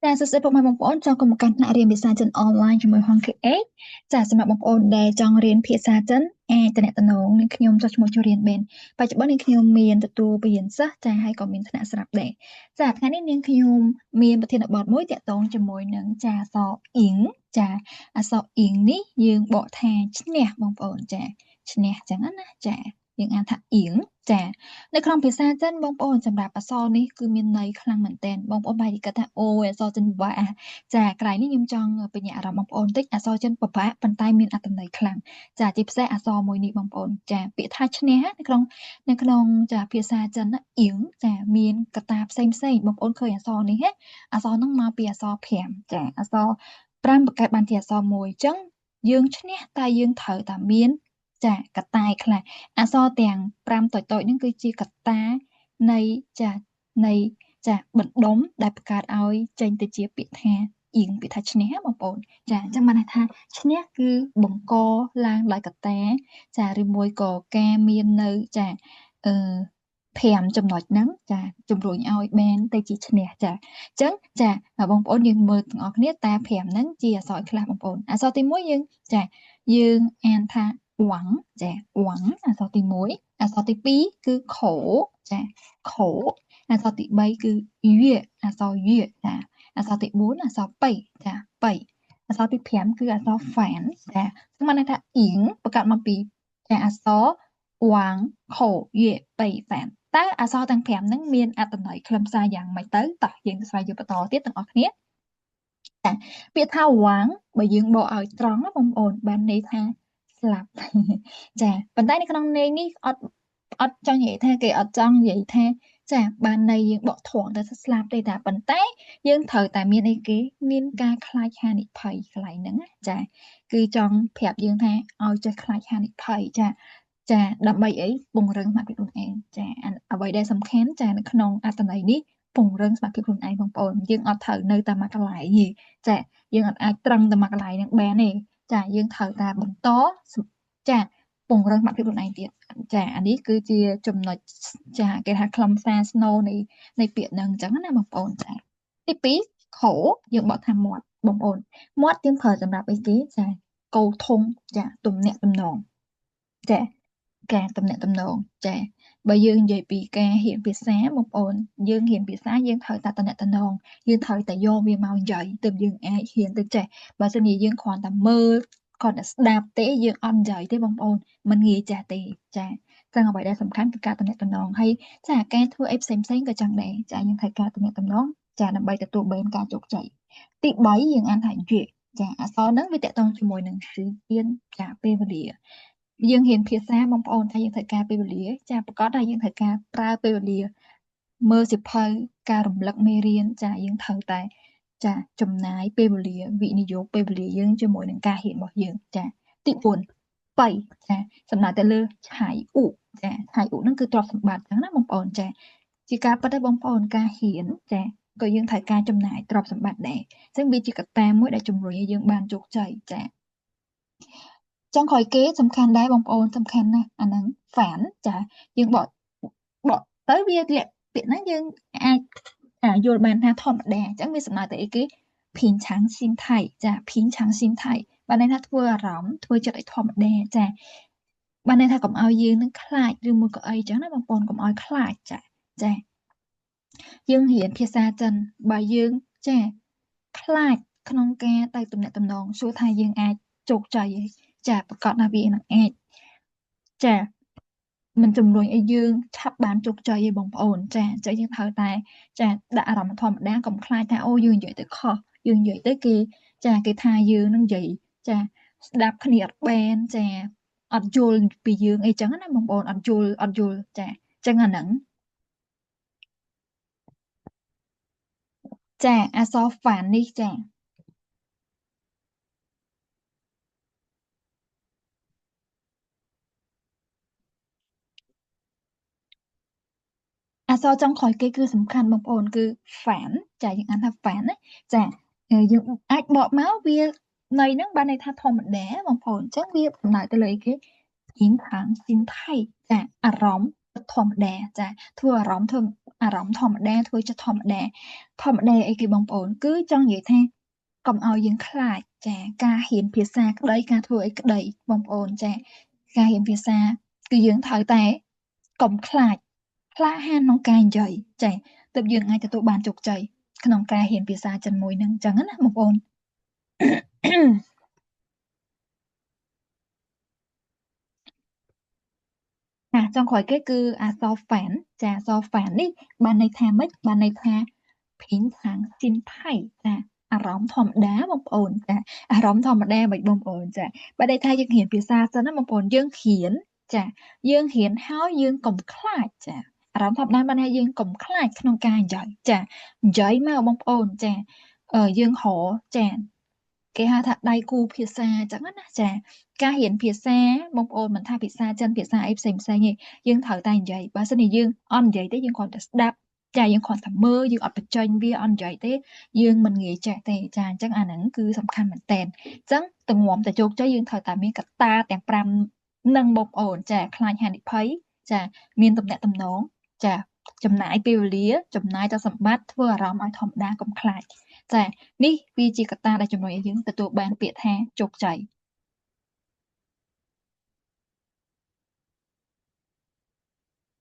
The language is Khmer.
ចាសួស្តីពុកម៉ែបងប្អូនចង់កុំមកកាន់ថ្នាក់រៀនភាសាចិនអនឡាញជាមួយ Hong KH ចាសម្រាប់បងប្អូនដែលចង់រៀនភាសាចិនអាចទំនាក់ទំនងនឹងខ្ញុំចុះឈ្មោះចូលរៀនបានបច្ចុប្បន្ននាងខ្ញុំមានទទួលបរិញ្ញាសិស្សចាហើយក៏មានថ្នាក់ស្រាប់ដែរចាថ្ងៃនេះនាងខ្ញុំមានប្រធានបទមួយតាក់ទងជាមួយនឹងចាអក្សរអ៊ីងចាអក្សរអ៊ីងនេះយើងបកថាឈ្នះបងប្អូនចាឈ្នះចឹងណាចាយើងអានថាអៀងចានៅក្នុងភាសាចិនបងប្អូនសម្រាប់អក្សរនេះគឺមានន័យខ្លាំងមែនទែនបងប្អូនបែរជាគិតថាអូយអក្សរចិនពិបាកចាក្រៃនេះខ្ញុំចង់បញ្ញាអារម្មណ៍បងប្អូនតិចអក្សរចិនពិបាកប៉ុន្តែមានអត្ថន័យខ្លាំងចាជាពិសេសអក្សរមួយនេះបងប្អូនចាពាក្យថាឈ្នះនៅក្នុងចាភាសាចិនណាអៀងចាមានកត្តាផ្សេងផ្សេងបងប្អូនឃើញអក្សរនេះហ៎អក្សរហ្នឹងមកពីអក្សរ5ចាអក្សរ5បង្កើតបានជាអក្សរមួយអញ្ចឹងយើងឈ្នះតែយើងត្រូវតែមានចាកត្តាខ្លះអក្សរទាំង5តូចៗហ្នឹងគឺជាកត្តានៃចានៃចាបណ្ដុំដែលបង្កើតឲ្យចេញទៅជាពាក្យថាអៀងពាក្យថាឈ្នះបងប្អូនចាអញ្ចឹងបានន័យថាឈ្នះគឺបង្កឡើងដោយកត្តាចាឬមួយក៏ការមាននៅចាអឺ5ចំណុចហ្នឹងចាជំរុញឲ្យបានទៅជាឈ្នះចាអញ្ចឹងចាបងប្អូនយើងមើលទាំងអស់គ្នាតា5ហ្នឹងជាអក្សរខ្លះបងប្អូនអក្សរទី1យើងចាយើងអានថាវ៉ាំងចាវ៉ាំងអក្សរទី1អក្សរទី2គឺខោចាខោអក្សរទី3គឺយេអក្សរយេចាអក្សរទី4អក្សរបៃចាបៃអក្សរទី5គឺអក្សរហ្វានចាគឺមានន័យថាអ៊ីងបង្កើតមកពីចាអក្សរវ៉ាងខោយេបៃហ្វានតើអក្សរទាំង5ហ្នឹងមានអត្ថន័យខ្លឹមសារយ៉ាងម៉េចទៅតោះយើងស្វែងយល់បន្តទៀតទាំងអស់គ្នាចាពាក្យថាវ៉ាងបើយើងបកឲ្យត្រង់ណាបងប្អូនបានន័យថាស្លាប់ចាប៉ុន្តែនៅក្នុងន័យនេះអត់ចង់និយាយថាគេអត់ចង់និយាយថាចាបានន័យយើងបកត្រង់ទៅស្លាប់ទេតាប៉ុន្តែយើងត្រូវតែមានអីគេមានការខ្លាចហានិភ័យកន្លែងហ្នឹងណាចាគឺចង់ប្រាប់យើងថាឲ្យចេះខ្លាចហានិភ័យចាចាដើម្បីអីពង្រឹងសមត្ថភាពខ្លួនឯងចាអ្វីដែលសំខាន់ចានៅក្នុងអត្ថន័យនេះពង្រឹងសមត្ថភាពខ្លួនឯងបងប្អូនយើងអត់ត្រូវនៅតែមួយកន្លែងទេចាយើងអត់អាចត្រឹងតែមួយកន្លែងហ្នឹងបានទេចាយើងត្រូវតែបន្តចាពង្រឹងសមត្ថភាពខ្លួនឯងទៀតចាអានេះគឺជាចំណុចចាគេថាខ្លឹមសារស្នូលនៃពាក្យហ្នឹងអញ្ចឹងណាបងប្អូនចាទី2ខោយើងបកថាមាត់បងប្អូនមាត់យើងប្រើសម្រាប់អីគេចាកោធំចាទំនាក់ទំនងចាការទំនាក់ទំនងចាបើយើងនិយាយពីការរៀនភាសាបងប្អូនយើងរៀនភាសាយើងត្រូវតែទំនាក់ទំនងយើងត្រូវតែយកវាមកនិយាយទើបយើងអាចរៀនទៅចេះបើមិនជាយើងគ្រាន់តែមើលគ្រាន់តែស្ដាប់ទេយើងអត់និយាយទេបងប្អូនមិនងាយចេះទេចាចឹងអ្វីដែលសំខាន់គឺការទំនាក់ទំនងហើយចាការធ្វើអីផ្សេងៗក៏ចឹងដែរចាយើងត្រូវការទំនាក់ទំនងចាដើម្បីទទួលបានការជោគជ័យទី3យើងអានថាយេចាអក្សរហ្នឹងវាតកតងជាមួយនឹង时间ចាពេលវេលាយើងរៀនភាសាបងប្អូនថាយើងត្រូវការពេលវេលាចាប្រកាសថាយើងត្រូវការប្រើពេលវេលាមើលសៀវភៅការរំលឹកមេរៀនចាយើងត្រូវតែចាចំណាយពេលវេលាវិនិយោគពេលវេលាយើងជាមួយនឹងការរៀនរបស់យើងចាទី4បៃចាសំដៅទៅលើឆៃអ៊ូចាឆៃអ៊ូហ្នឹងគឺទ្រព្យសម្បត្តិចឹងណាបងប្អូនចាជាការពិតទេបងប្អូនការរៀនចាក៏យើងត្រូវការចំណាយទ្រព្យសម្បត្តិដែរអញ្ចឹងវាជាកត្តាមួយដែលជំរុញឲ្យយើងបានជោគជ័យចាចុងក្រោយគេសំខាន់ដែរបងប្អូនសំខាន់ណាស់អាហ្នឹងហ្វានចាយើងបកទៅវាលាក់ពាក្យហ្នឹងយើងអាចយល់បានថាធម្មតាអញ្ចឹងវាសំដៅទៅអីគេភីងឆាងស៊ីនថៃចាភីងឆាងស៊ីនថៃបានន័យថាធ្វើអារម្មណ៍ធ្វើចិត្តឲ្យធម្មតាចាបានន័យថាកុំឲ្យយើងនឹងខ្លាចឬមួយក៏អីចឹងណាបងប្អូនកុំឲ្យខ្លាចចាចាយើងរៀនភាសាចិនបើយើងចាខ្លាចក្នុងការទៅទំនាក់ទំនងសួរថាយើងអាចជោគជ័យទេចាប្រកាសថាវានឹងអាចចាមិនជំរុញឲ្យយើងឆាប់បានជោគជ័យទេបងប្អូនចាអញ្ចឹងយើងត្រូវតែចាដាក់អារម្មណ៍ធម្មតាកុំខ្លាចថាអូយើងនិយាយទៅខុសយើងនិយាយទៅគេចាគេថាយើងនឹងនិយាយចាស្ដាប់គ្នាអត់បានចាអត់យល់ពីយើងអីចឹងណាបងប្អូនអត់យល់ចាអញ្ចឹងអាហ្នឹងចាអក្សរហ្វាននេះចាអក្សរចុងក្រោយគេគឺសំខាន់បងប្អូនគឺហ្វានចាយើងអានថាហ្វានណាចាយើងអាចបកមកវាន័យហ្នឹងបានន័យថាធម្មតាបងប្អូនអញ្ចឹងវាសំដៅទៅលើអីគេយិងខាងស៊ីនថៃចាអារម្មណ៍ធម្មតាចាធ្វើអារម្មណ៍ធ្វើ អារម្មណ៍ធម្មតាធ្វើចិត្តធម្មតាធម្មតាអីគេបងប្អូនគឺចង់និយាយថាកុំឲ្យយើងខ្លាចចាការរៀនភាសាក្តីការធ្វើអីក្តីបងប្អូនចាការរៀនភាសាគឺយើងត្រូវតែកុំខ្លាចក្លាហានក្នុងការនិយាយចាទើបយើងអាចទទួលបានជោគជ័យក្នុងការរៀនភាសាចិនមួយហ្នឹងអញ្ចឹងណាបងប្អូន ចាចុងក្រោយគេគឺអក្សរហ្វានចាអក្សរហ្វាននេះបានន័យថាម៉េចបានន័យថា平常心态ចាអារម្មណ៍ធម្មតាបងប្អូនចាអារម្មណ៍ធម្មតាមិនបងប្អូនចាបើន័យថាយើងរៀនភាសាសិនណាបងប្អូនយើងរៀនចាយើងរៀនហើយយើងកុំខ្លាចចាអារម្មណ៍ធម្មតាបានថាយើងកុំខ្លាចក្នុងការនិយាយចានិយាយមកបងប្អូនចាយើងរកចាគេហៅថាដៃគូភាសាអញ្ចឹងណាចាការរៀនភាសាបងប្អូនមិនថាភាសាចិនភាសាអីផ្សេងផ្សេងទេយើងត្រូវតែនិយាយបើសិនជាយើងអត់និយាយទេយើងគ្រាន់តែស្ដាប់ចាយើងគ្រាន់តែមើលយើងអត់បញ្ចេញវាអត់និយាយទេយើងមិនងាយចេះទេចាអញ្ចឹងអាហ្នឹងគឺសំខាន់មែនតើអញ្ចឹងទម្រាំតែជោគជ័យយើងត្រូវតែមានកត្តាទាំង5នឹងបងប្អូនចាខ្លាចហានិភ័យចាមានទំនាក់ទំនងចាចំណាយពេលវេលាចំណាយតែសម្បត្តិធ្វើអារម្មណ៍ឲ្យធម្មតាកុំខ្លាចចានេះវាជាកត្តាដែលជំរុញឲ្យយើងទទួលបានពាក្យថាជោគជ័យ